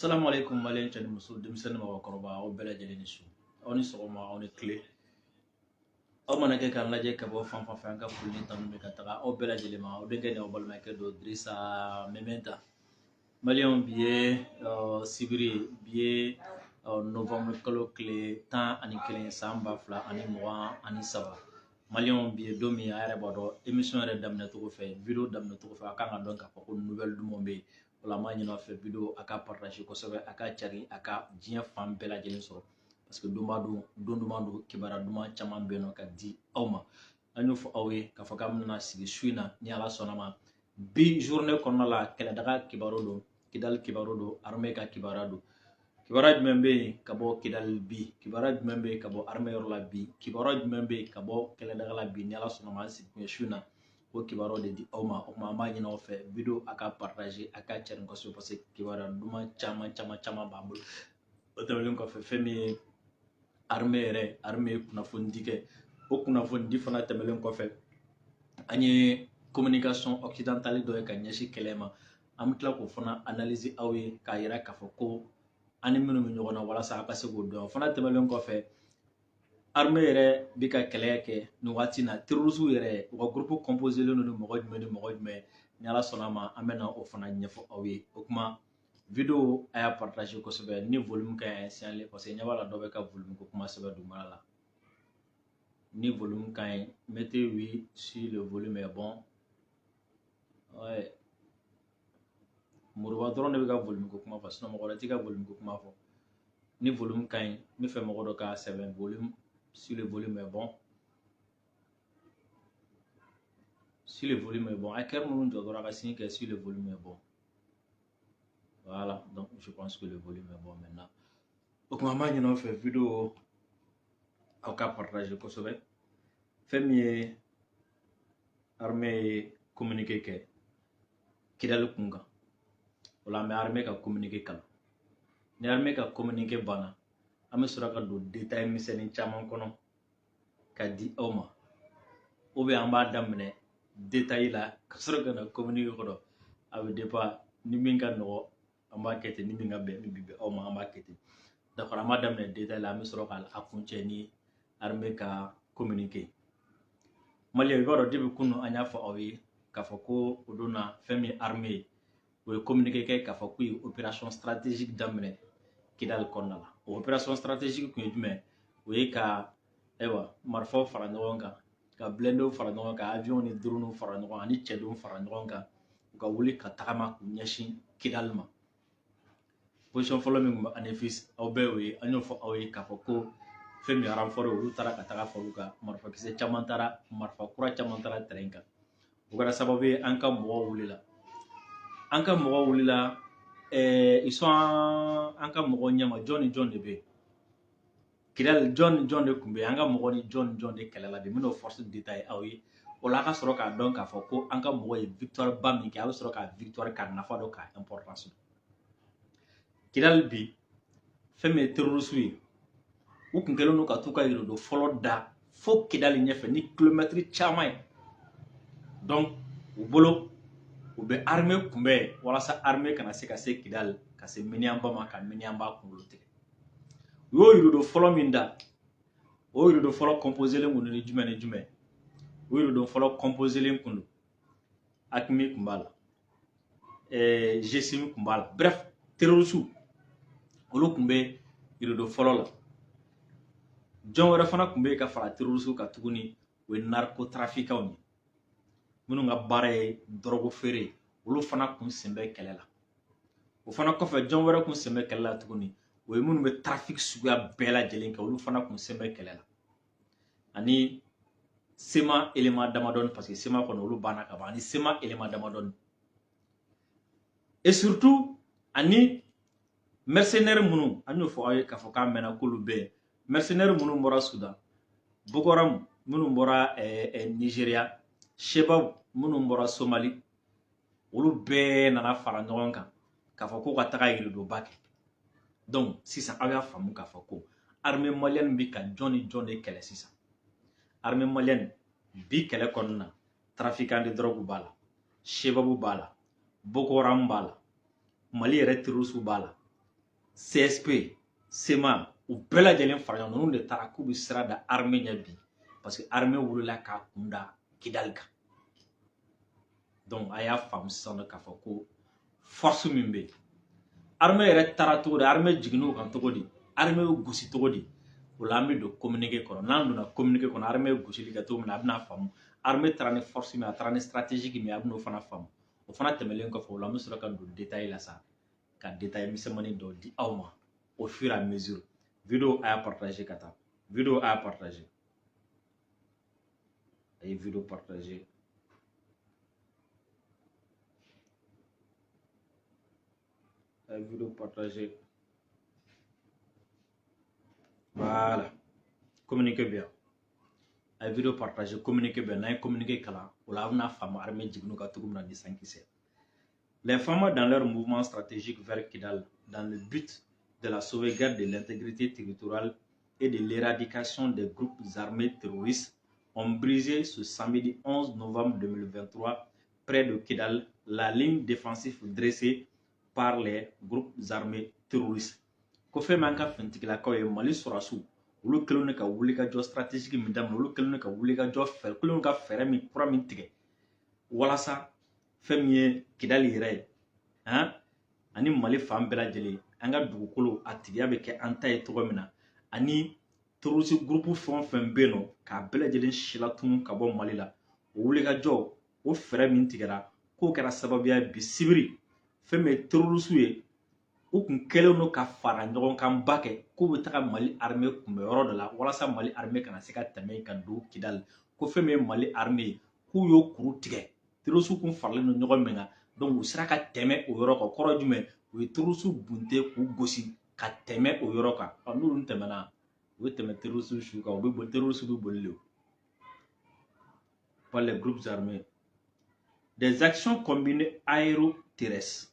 Salamu alaikum, maliyɛn cɛ ni muso, denmisɛnnin, mɔgɔkɔrɔba, aw bɛɛ lajɛlen ni su, aw ni sɔgɔma, aw ni tile. Aw mana kɛ k'an lajɛ ka bɔ fan fan fɛ, an ka foli ni tanu bɛ ka taga aw bɛɛ lajɛlen ma. Aw denkɛ ni aw balimakɛ don, Dirisa Mɛmɛnta. Maliyɛnw, bi ye sibiri ye, bi ye novembre kalo tile 11, san 2023. Maliyɛnw, bi ye don min, a yɛrɛ b'a dɔn, émission yɛrɛ daminɛ cogo fɛ, vidéo daminɛ cogo fɛ, a kan ka dɔn k'a fɔ ko nouvelle duman bɛ yen. O la, an b'a ɲini aw fɛ, vidéo a ka partage kosɛbɛ, a ka cari, a ka diɲɛ fan bɛɛ lajɛlen sɔrɔ, parce que don b'a don, don duman don, kibaruya duman caman bɛ yen nɔ ka di aw ma. An y'o fɔ aw ye k'a fɔ k'an bɛna sigi su in na, ni Ala sɔnna ma. Bi journée kɔnɔna la, kɛlɛdaga kibaru don, Kidali kibaru don, armée ka kibaruya don. Kibaruya jumɛn bɛ yen ka bɔ Kidali bi? Kibaruya jumɛn bɛ yen ka bɔ armée yɔrɔ la bi? Kibaruya jumɛn bɛ yen ka bɔ kɛlɛdaga la bi? Ni Ala sɔnna ma, an sigi kun ye su in na o kibaruyaw de di aw ma. O tuma, an b'a ɲini aw fɛ, vidéo a ka partager, a ka cari kosɛbɛ, parce que kibaruya duman caman caman caman b'an bolo. O tɛmɛnen kɔfɛ, fɛn min ye armée yɛrɛ, armée ye kunnafoni kɛ. O kunnafoni di fana tɛmɛnen kɔfɛ, an ye communication occidentale dɔ ye ka ɲɛsin kɛlɛ ma. An bɛ tila k'o fana analyser aw ye, k'a yira k'a fɔ ko an ni minnu bɛ ɲɔgɔn na, walasa a ka se k'o dɔn. O fana tɛmɛnen kɔfɛ, armée yɛrɛ bɛ ka kɛlɛ kɛ nin waati in na, terroristes yɛrɛ, u ka groupe composé len don ni mɔgɔ jumɛn ni mɔgɔ jumɛn? Ni Ala sɔnna ma, an bɛ na o fana ɲɛfɔ aw ye. O kuma, vidéo a y'a partager kosɛbɛ. Ni volume ka ɲi, signaler, parce que ɲɛ b'a la, dɔ bɛ ka volume ko kuma sɛbɛn dugumana la. Ni volume ka ɲi, mettez oui si le volume est bon. Ouais, Moriba dɔrɔn de bɛ ka volume ko kuma fɔ, sinon mɔgɔ wɛrɛ t'i ka volume ko kuma fɔ. Ni volume ka ɲi, n bɛ fɛ mɔgɔ dɔ k'a sɛbɛn volume, si le volume est bon, si le volume est bon. A kɛra minnu jɔ dɔrɔn, a ka signe kɛ si le volume est bon. Voilà, donc je pense que le volume est bon maintenant. O tuma, an b'a ɲini aw fɛ, vidéo aw ka partager kosɛbɛ. Fɛn min ye armée ye communiqué kɛ Kidali kun kan, o la an bɛ armée ka communiqué kalan. Ni armée ka communiqué banna, an bɛ sɔrɔ ka don détail misɛnnin caman kɔnɔ ka di aw ma, ou bien an b'a daminɛ détail la ka sɔrɔ ka na communiqué kɔnɔ. A bɛ dépend ni min ka nɔgɔ, an b'a kɛ ten, ni min ka bɛn, min bi bɛn aw ma, an b'a kɛ ten. D'accord, an b'a daminɛ détail la, an bɛ sɔrɔ ka a kuncɛ ni armée ka communiqué. Maliyɛn, i b'a dɔn, depuis kunun an y'a fɔ aw ye k'a fɔ ko o don na, fɛn min ye armée ye, o ye communiqué kɛ k'a fɔ k'u ye opération stratégique daminɛ Kidali kɔnɔna la. O opération stratégique kun ye jumɛn? O ye ka, ayiwa, marifaw fara ɲɔgɔn kan, ka blindéw fara ɲɔgɔn kan, avion ni drone fara ɲɔgɔn kan, ani cɛdenw fara ɲɔgɔn kan, u ka wuli ka tagama k'u ɲɛsin Kidali ma. Position fɔlɔ min tun bɛ Anefis, aw bɛɛ y'o ye. An y'o fɔ aw ye k'a fɔ ko fɛn min ye renfort ye, olu taara ka taga fara u kan, marifakisɛ caman taara, marifa kura caman taara terrain kan. O kɛra sababu ye an ka mɔgɔw wulila, an ka mɔgɔw wulila. Ils sont an ka mɔgɔw ɲɛma. Jɔn ni jɔn de bɛ yen Kidali? Jɔn ni jɔn de tun bɛ yen? An ka mɔgɔ ni jɔn ni jɔn de kɛlɛla bi? N bɛn'o force détailler aw ye. O la, a ka sɔrɔ k'a dɔn k'a fɔ ko an ka mɔgɔ ye victoire ba min kɛ, a bɛ sɔrɔ ka victoire k'a nafa dɔn, k'a importance dɔn. Kidali bi, fɛn min ye terroriste ye, u kun kɛlen don ka t'u ka rideau fɔlɔ da fo Kidali ɲɛfɛ ni kilomɛtiri caman ye. Donc u bolo, u bɛ armée kunbɛn walasa armée kana se ka se Kidali, ka se Miniyanba ma, ka Miniyanba kunkolo tigɛ. U y'o rideau fɔlɔ min da, o rideau fɔlɔ composé len kun don ni jumɛn ni jumɛn? O rideau fɔlɔ composé len kun don, AQMI kun b'a la, GSIM kun b'a la, bref, terroriste olu kun bɛ rideau fɔlɔ la. Jɔn wɛrɛ fana kun bɛ yen ka fara terroriste kan tuguni? O ye narcotrafiquants ye, minnu ka baara ye dɔrɔgu feere ye, olu fana kun sen bɛ kɛlɛ la. O fana kɔfɛ, jɔn wɛrɛ kun sen bɛ kɛlɛ la tuguni? O ye minnu bɛ trafic suguya bɛɛ lajɛlen kɛ, olu fana kun sen bɛ kɛlɛ la, ani CMA élément damadɔni, parce que CMA kɔni, olu banna ka ban, ani CMA élément damadɔni, et surtout ani mercenaires minnu an y'o fɔ aw ye k'a fɔ k'a mɛnna k'olu bɛ yen, mercenaires minnu bɔra Sudan, Boko Haram minnu bɔra Nigéria, Shebab minnu bɔra Somali, olu bɛɛ nana fara ɲɔgɔn kan k'a fɔ ko ka taga rideau ba kɛ. Donc sisan, aw y'a faamu k'a fɔ ko armée malienne bɛ ka jɔn ni jɔn de kɛlɛ sisan? Armée malienne bi, kɛlɛ kɔnɔna na, trafiquant de drogue b'a la, Shebabu b'a la, Boko Haram b'a la, Mali yɛrɛ terroriste b'a la. CSP, CMA, u bɛɛ lajɛlen fara ɲɔgɔn, ninnu de taara k'u bɛ sira da armée ɲɛ bi, parce que armée wulila k'a kun da Kidali kan. Donc a y'a faamu sisan k'a fɔ ko force min bɛ yen, armée yɛrɛ taara cogo di, armée jiginn'u kan cogo di, armée y'u gosi cogo di? O la, an bɛ don communiqué kɔnɔ. N'an donna communiqué kɔnɔ, armée ye gosili kɛ cogo min na, a bɛna faamu. Armée taara ni force min, a taara ni stratégie min ye, a bɛn'o fana faamu. O fana tɛmɛnen kɔfɛ, o la, an bɛ sɔrɔ ka don détail la sa, ka détail misɛnmanin dɔw di aw ma au fur et à mesure. Vidéo, a y'a partager ka taa. Vidéo, a y'a partager, a ye vidéo partager, a ye vidéo partager. Voilà, communiqué bɛ yan. A ye vidéo partager, communiqué bɛ yan. N'an ye communiqué kalan, o la, a bɛna faamu armée jiginn'u kan cogo min na ni sankisɛ. Les FAMa, dans leur mouvement stratégique vers Kidal, dans le but de la sauvegarde de l'intégrité territoriale et de l'éradication des groupes armés terroristes, ont brisé ce samedi 11 novembre 2023, près de Kidal, la ligne défensive dressée par les groupes armés terroristes. Ko fɛn min an ka finitigilakaw ye, Mali sɔrɔdasiw, olu kɛlen don ka wulikajɔ stratégique min daminɛ, olu kɛlen don ka wulikajɔ fɛ, kɛlen don ka fɛɛrɛ min kura min tigɛ walasa fɛn min ye Kidali yɛrɛ ye han, ani Mali fan bɛɛ lajɛlen, an ka dugukolo a tigiya bɛ kɛ an ta ye cogo min na, ani terroriste groupe fɛn o fɛn bɛ yen nɔ, k'a bɛɛ lajɛlen silatunu ka bɔ Mali la. O wulikajɔ, o fɛɛrɛ min tigɛra, k'o kɛra sababuya ye bi sibiri, fɛn min ye terroriste ye, u kun kɛlen don ka fara ɲɔgɔn kan ba kɛ k'u bɛ taga Mali armée kunbɛ yɔrɔ dɔ la walasa Mali armée kana se ka tɛmɛ ka don Kidali. Ko fɛn min ye Mali armée ye, k'u y'o kuru tigɛ. Terroriste kun faralen don ɲɔgɔn min kan, donc u sera ka tɛmɛ o yɔrɔ kan. Kɔrɔ ye jumɛn? U ye terroriste bunte k'u gosi ka tɛmɛ o yɔrɔ kan. Ɔ, n'olu tɛmɛna, u bɛ tɛmɛ terroriste su kan, u bɛ boli, terroriste bɛ boli de. Par les groupes armés. Des actions combinées aéro-terrestres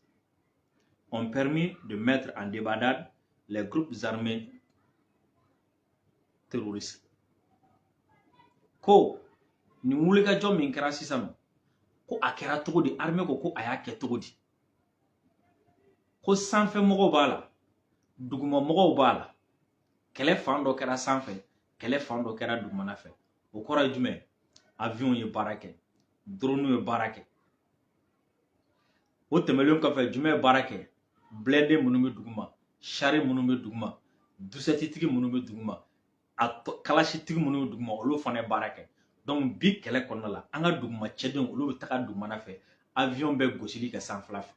ont permis de mettre en débandade les groupes armés terroristes. Ko nin wulikajɔ min kɛra sisan, ko a kɛra cogo di? Armée ko ko a y'a kɛ cogo di? Ko sanfɛ mɔgɔw b'a la, duguma mɔgɔw b'a la. Kɛlɛ fan dɔ kɛra sanfɛ, kɛlɛ fan dɔ kɛra dugumana fɛ. O kɔrɔ ye jumɛn? Avion ye baara kɛ, drone ye baara kɛ. O tɛmɛnen kɔfɛ, jumɛn ye baara kɛ? Blindé minnu bɛ duguma, char minnu bɛ duguma, dusɛtitigi minnu bɛ duguma, a kalasitigi minnu bɛ duguma, olu fana ye baara kɛ. Donc bi kɛlɛ kɔnɔna la, an ka duguma cɛdenw, olu bɛ taga dugumana fɛ, avion bɛ gosili kɛ sanfɛla fɛ.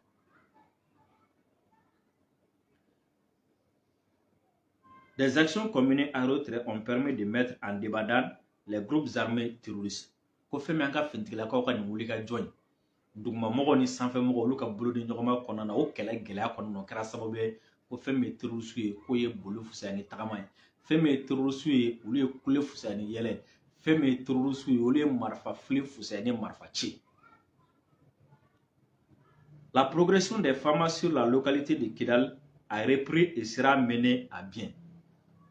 Des actions combinées aéro ont permis de mettre en débandade les groupes armés terroristes. Ko fɛn min an ka finitigilakaw ka nin wulikajɔ in, dugumamɔgɔw ni sanfɛmɔgɔw, olu ka bolodi ɲɔgɔnma kɔnɔna na, o kɛlɛ gɛlɛya kɔnɔna na, o kɛra sababu ye ko fɛn min ye terroriste ye, k'o ye boli fisaya ni tagama ye. Fɛn min ye terroriste ye, olu ye kule fisaya ni yɛlɛ. Fɛn min ye terroriste ye, olu ye marifa fili fisaya ni marifa ci. La progression des FAMa sur la localité de Kidal a repris et sera menée à bien.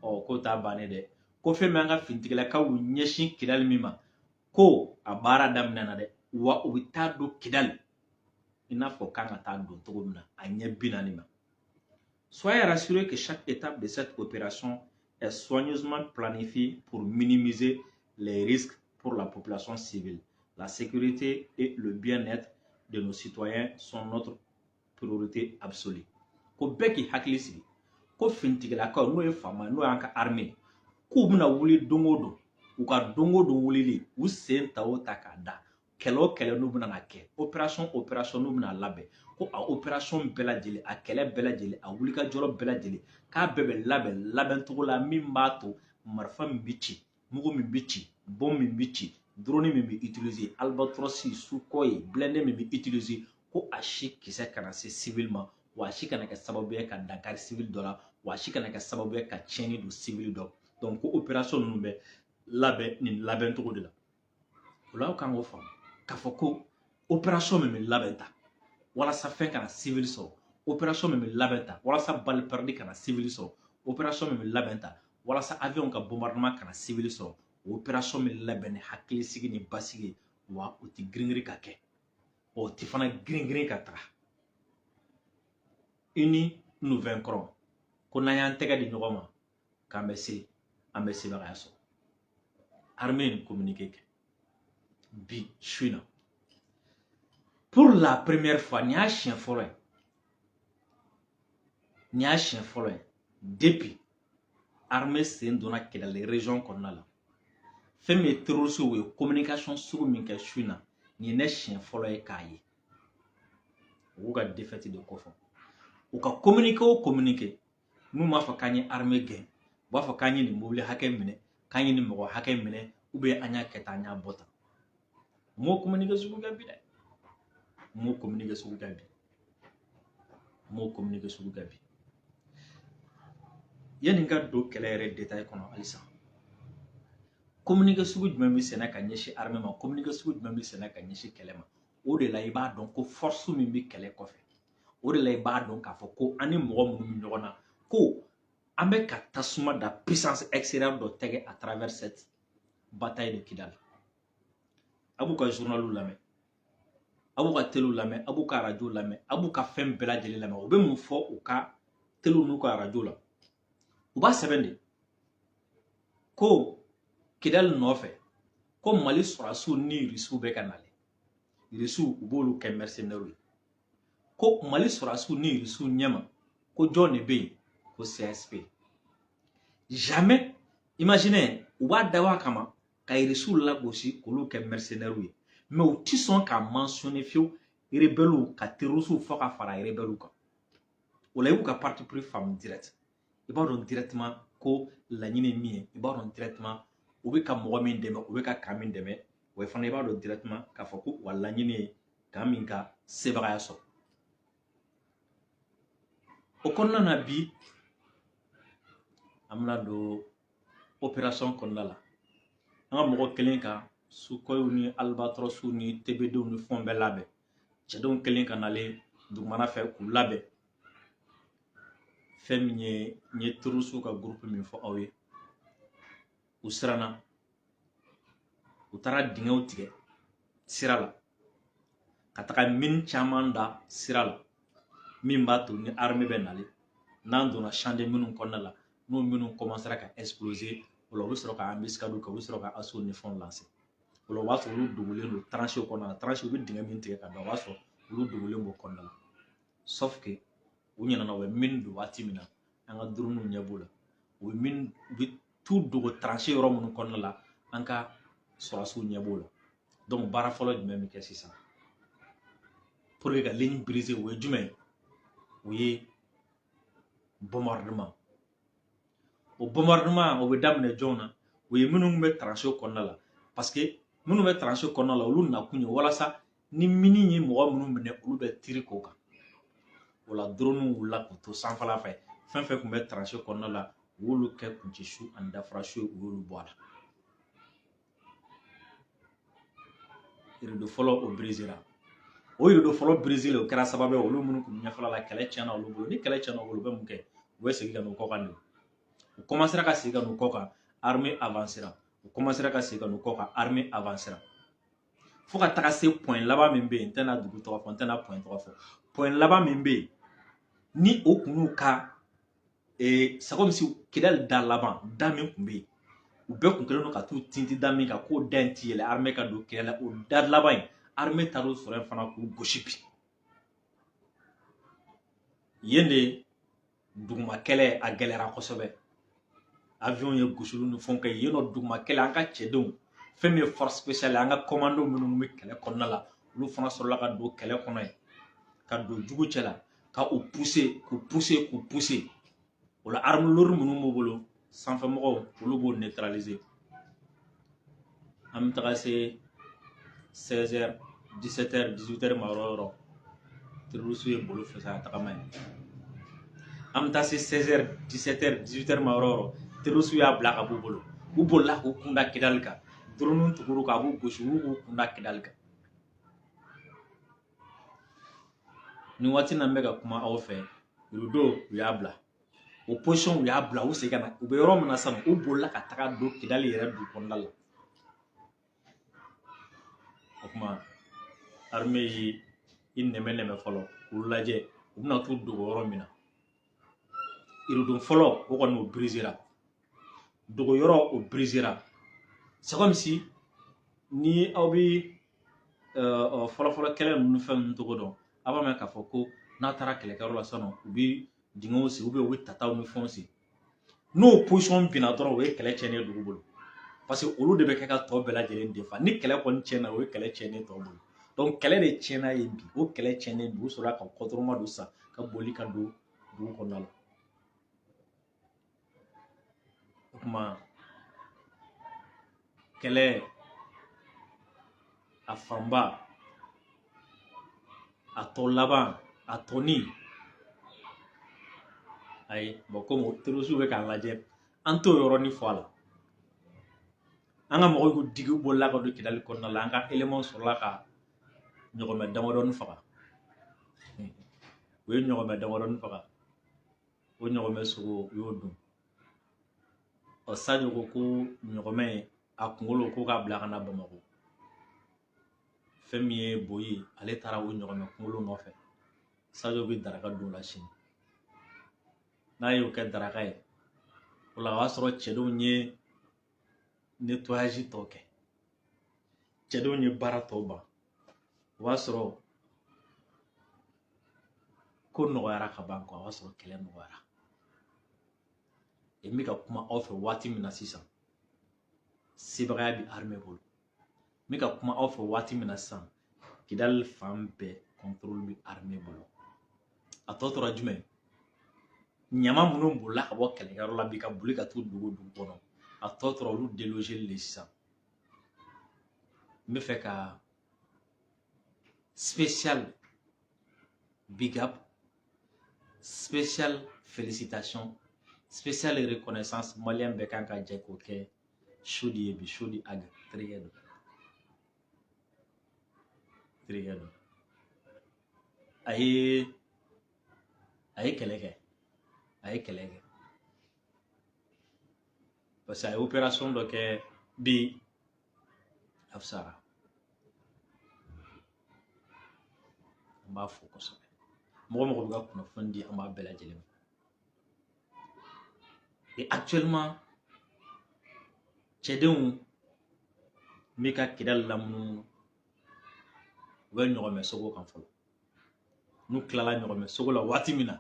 Ɔ, ko t'a bannen dɛ. Ko fɛn min an ka finitigilakaw ɲɛsin Kidali min ma, ko a baara daminɛna dɛ, wa u bɛ taa don Kidali i n'a fɔ kan ka taa don cogo min na, a ɲɛ 40 ma. Soyez rassurés que chaque étape de cette opération est soigneusement planifiée pour minimiser les risques pour la population civile. La sécurité et le bien-être de nos citoyens sont notre priorité absolue. Ko bɛɛ k'i hakili sigi, ko finitigilakaw, n'o ye faama ye, n'o y'an ka armée, k'u bɛna wuli don o don, u ka don o don wulili, u sen ta o ta k'a da, kɛlɛ o kɛlɛ n'u bɛna na kɛ, opération opération n'u bɛna labɛn, ko a opération bɛɛ lajɛlen, a kɛlɛ bɛɛ lajɛlen, a wulikajɔ bɛɛ lajɛlen, k'a bɛɛ bɛ labɛn labɛncogo la min b'a to marifa min bɛ ci, mugu min bɛ ci, bombe min bɛ ci, drone min bɛ utiliser, Albatros, Sukhoi, blindé min bɛ utiliser, ko a si kisɛ kana se civil ma, wa a si kana kɛ sababu ye ka dankari civil dɔ la, wa a si kana kɛ sababu ye ka tiɲɛni don civil dɔ. Donc ko opération ninnu bɛ labɛn nin labɛn cogo de la. O la, aw kan k'o faamu k'a fɔ ko opération min bɛ labɛn ta walasa fɛn kana civil sɔrɔ, opération min bɛ labɛn ta walasa balle perdue kana civil sɔrɔ, opération min bɛ labɛn ta walasa avion ka bombardement kana civil sɔrɔ, o opération bɛ labɛn ni hakilisigi ni basigi ye, wa o tɛ girin-girin ka kɛ, o tɛ fana girin-girin ka taga. Unis, nous vaincrons. Ko n'an y'an tɛgɛ di ɲɔgɔn ma k'an bɛ se, an bɛ sebagaya sɔrɔ. Armée ye nin communiqué kɛ bi su in na pour la première fois. Nin y'a siɲɛ fɔlɔ ye, nin y'a siɲɛ fɔlɔ ye depuis armée sen donna Kidali région kɔnɔna la. Fɛn min ye terroriste ye communication sugu min kɛ su in na, nin ye ne siɲɛ fɔlɔ ye k'a ye. U b'u ka défaite de kɔfɛ. U ka communiqué o communiqué, n'u m'a fɔ k'an ye armée gɛn, u b'a fɔ k'an ye nin mobili hakɛ minɛ, k'an ye nin mɔgɔ hakɛ minɛ, ou bien an y'a kɛ tan, an y'a bɔ tan. U m'o communiqué sugu kɛ bi dɛ, u m'o communiqué sugu kɛ bi, u m'o communiqué sugu kɛ bi. Yanni n ka don kɛlɛ yɛrɛ détail kɔnɔ halisa, communiqué sugu jumɛn bɛ sɛnɛ ka ɲɛsin armée ma? Communiqué sugu jumɛn bɛ sɛnɛ ka ɲɛsin kɛlɛ ma? O de la i b'a dɔn ko force min bɛ kɛlɛ kɔfɛ, o de la i b'a dɔn k'a fɔ ko an ni mɔgɔ minnu bɛ ɲɔgɔn na, ko an bɛ ka tasuma da puissance extérieure dɔ tɛgɛ à travers cette bataille de Kidal. A b'u ka journaliw lamɛn, a b'u ka telew lamɛn, a b'u ka arajo lamɛn, a b'u ka fɛn bɛɛ lajɛlen lamɛn. U bɛ mun fɔ u ka telew n'u ka arajo la? U b'a sɛbɛn de ko Kidali nɔfɛ, ko Mali sɔrɔdasiw ni Irisiw bɛ ka nalen. Irisiw, u b'olu kɛ mercenaires ye. Ko Mali sɔrɔdasiw ni Irisiw ɲɛma, ko jɔn de bɛ yen? Ko CSP. Jamais imaginez, u b'a dabɔ a kama ka Irisiw lagosi k'olu kɛ mercenaires ye, mais u ti sɔn k'a mentionner fiyewu rebelles ka terroristes fɔ ka fara rebelles kan. O la i b'u ka parti pris faamu direct. I b'a dɔn directement ko laɲini ye min ye, i b'a dɔn directement u bɛ ka mɔgɔ min dɛmɛ, u bɛ ka kan min dɛmɛ. O fana, i b'a dɔn directement k'a fɔ ko u ka laɲini ye kan min ka sebagaya sɔrɔ. O kɔnɔna na bi, an bɛna don opération kɔnɔna la. An ka mɔgɔ kelen ka Sukhoiw ni Albatrosw ni TB2 ni fɛnw bɛɛ labɛn, cɛdenw kelen ka nalen dugumana fɛ k'u labɛn. Fɛn min ye, n ye terroriste ka groupe min fɔ aw ye, u siranna, u taara dingɛw tigɛ sira la ka taga mine caman da sira la, min b'a to ni armée bɛ nalen, n'an donna champ de minnu kɔnɔna la, n'o minnu commencera ka exploser, o la u bɛ sɔrɔ ka embuscade kɛ, u bɛ sɔrɔ ka assaut ni fɛnw lancer. O la o b'a sɔrɔ olu dogolen don tranchée kɔnɔna la. Tranchée, u bɛ dingɛ min tigɛ ka don, o b'a sɔrɔ olu dogolen b'o kɔnɔna la. Sauf que u ɲinɛna, u bɛ mine don waati min na, an ka drone ɲɛ b'u la. U bɛ mine, u bɛ t'u dogo tranchée yɔrɔ minnu kɔnɔna la, an ka sɔrɔdasiw ɲɛ b'o la. Donc baara fɔlɔ jumɛn bɛ kɛ sisan pour que ka ligne briser? O ye jumɛn ye? O ye bombardement. O bombardement, o bɛ daminɛ jɔn na? O ye minnu bɛ tranchée kɔnɔna la, parce que minnu bɛ tranchée kɔnɔna la, olu nakun ye walasa ni mine ye mɔgɔ minnu minɛ, olu bɛ tir k'o kan. O la drone wulila k'u to sanfɛla fɛ, fɛn fɛn tun bɛ tranchée kɔnɔna la, u y'olu kɛ kunci su ani dafara su ye, u y'olu bɔ a la. Rideau fɔlɔ, o brisera. O rideau fɔlɔ brisé, o kɛra sababu ye, olu minnu tun ɲɛfɛla la, kɛlɛ tiɲɛna olu bolo. Ni kɛlɛ tiɲɛna olu bolo, u bɛ mun kɛ? U bɛ segin ka n'u kɔ kan de. U commencera ka segin ka n'u kɔ kan, armée avancera. U commencera ka segin ka n'u kɔ kan, armée avancera fo ka taga se point laban min bɛ yen. N tɛna dugu tɔgɔ fɔ, n tɛna point tɔgɔ fɔ. Point laban min bɛ yen, ni o kun y'u ka, c'est comme si Kidali da laban da min tun bɛ yen, u bɛɛ kun kɛlen don ka t'u tinti da min kan, k'o da in ti yɛlɛ, armée ka don kɛlɛ la. O da laban in, armée taar'o sɔrɔ yen fana k'u gosi bi. Yen de duguma kɛlɛ a gɛlɛyara kosɛbɛ. Avion ye gosiliw ni fɛnw kɛ yen nɔ. Duguma kɛlɛ, an ka cɛdenw, fɛn min ye force spéciale, an ka commando minnu bɛ kɛlɛ kɔnɔna la, olu fana sɔrɔla ka don kɛlɛ kɔnɔ yen, ka don jugu cɛ la, ka u pousser, k'u pousser, k'u pousser. O la arme lourde minnu b'u bolo, sanfɛmɔgɔw olu b'o neutraliser. An bɛ taga se 16h, 17h, 18h ma yɔrɔ o yɔrɔ, terroriste ye bolo fisaya tagama ye. An bɛ taa se 16h, 17h, 18h ma yɔrɔ o yɔrɔ, terroriste y'a bila ka b'u bolo. U bolila k'u kunda Kidali kan. Drone tugur'u kan, a b'u gosi, u k'u kunda Kidali kan. Nin waati na, n bɛ ka kuma aw fɛ, rideau, u y'a bila o position, u y'a bila, u segin ka na. U bɛ yɔrɔ min na sisan, u bolila ka taga don Kidali yɛrɛ dugu kɔnɔna la. O tuma armée ye i nɛmɛ nɛmɛ fɔlɔ k'u lajɛ, u bɛna t'u dogo yɔrɔ min na. Iridon fɔlɔ, o kɔni o brisera. Dogoyɔrɔ, o brisera. C'est comme si ni aw bi fɔlɔfɔlɔ kɛlɛ ninnu, fɛn ninnu tɔgɔ dɔn, a b'a mɛn k'a fɔ ko n'a taara kɛlɛkɛyɔrɔ la sisan nɔ, u bɛ dingɛw sen, u bɛ tataw ni fɛnw sen. N'o position binna dɔrɔn, o ye kɛlɛ tiɲɛnen ye dugu bolo, parce que olu de bɛ kɛ ka tɔ bɛɛ lajɛlen defa. Ni kɛlɛ kɔni tiɲɛna, o ye kɛlɛ tiɲɛnen tɔ bolo. Donc kɛlɛ de tiɲɛna yen bi. O kɛlɛ tiɲɛnen bi, u sɔrɔla ka kɔdɔrɔma don sisan ka boli ka don dugu kɔnɔna la. O tuma kɛlɛ a fanba, a tɔ laban, a tɔni, ayi. Bon, komi terroriste bɛ k'an lajɛ, an t'o yɔrɔnin fɔ a la. An ka mɔgɔw y'u digi, u bolila ka don Kidali kɔnɔna la. An ka élément sɔrɔla ka ɲɔgɔmɛ damadɔni faga. U ye ɲɔgɔmɛ damadɔni faga, o ɲɔgɔmɛ sogo, u y'o dun. Ɔ, Sadio ko ko ɲɔgɔmɛ a kunkolo, ko k'a bila ka na Bamakɔ. Fɛn min ye Boyi, ale taara o ɲɔgɔmɛ kunkolo nɔfɛ. Sadio bɛ daraka dun la sini. N'a y'o kɛ daraka ye, o la o y'a sɔrɔ cɛdenw ye nettoyage tɔ kɛ, cɛdenw ye baara tɔ ban, o b'a sɔrɔ ko nɔgɔyara ka ban quoi. O b'a sɔrɔ kɛlɛ nɔgɔyara. N bɛ ka kuma aw fɛ waati min na sisan, sebagaya bɛ armée bolo. N bɛ ka kuma aw fɛ waati min na sisan, Kidali fan bɛɛ contrôle bɛ armée bolo. A tɔ tora jumɛn? Ɲama minnu bolila ka bɔ kɛlɛkɛyɔrɔ la bi ka boli ka t'u dogo dugu kɔnɔ, a tɔ tora olu déloger de sisan. N bɛ fɛ ka spécial big up, spécial félicitation, spécial reconnaissance, malien bɛɛ kan ka jɛ k'o kɛ Sodi ye bi. Sodi Ag terikɛ don, terikɛ don. A ye kɛlɛ kɛ, a ye kɛlɛ kɛ, parce que a ye opération dɔ kɛ bi, a fisara. An b'a fo kosɛbɛ. Mɔgɔ mɔgɔ bɛ ka kunnafoni di, an b'a bɛɛ lajɛlen fo. Et actuellement, cɛdenw bɛ ka Kidali lamunumunu. U bɛ ɲɔgɔmɛ sogo kan fɔlɔ. N'u tilala ɲɔgɔmɛ sogo la waati min na,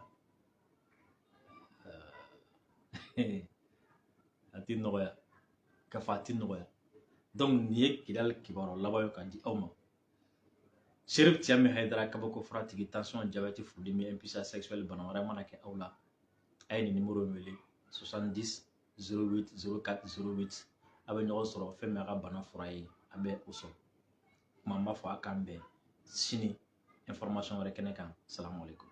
a ti nɔgɔya k'a fɔ, a ti nɔgɔya. Donc nin ye Kidali kibaruya laban ye ka di aw ma. Serif Tiami Hayidara, kabako furatigi, tension, diabète, furudimi, impuissance sexuelle, bana wɛrɛ mana kɛ aw la, a ye nin numéro in wele: 70 08 04 08. A bɛ ɲɔgɔn sɔrɔ. Fɛn min a ka bana fura ye, a bɛ o sɔrɔ. Kuma n b'a fɔ, a k'an bɛn sini information wɛrɛ kɛnɛ kan. Salamu aleykum.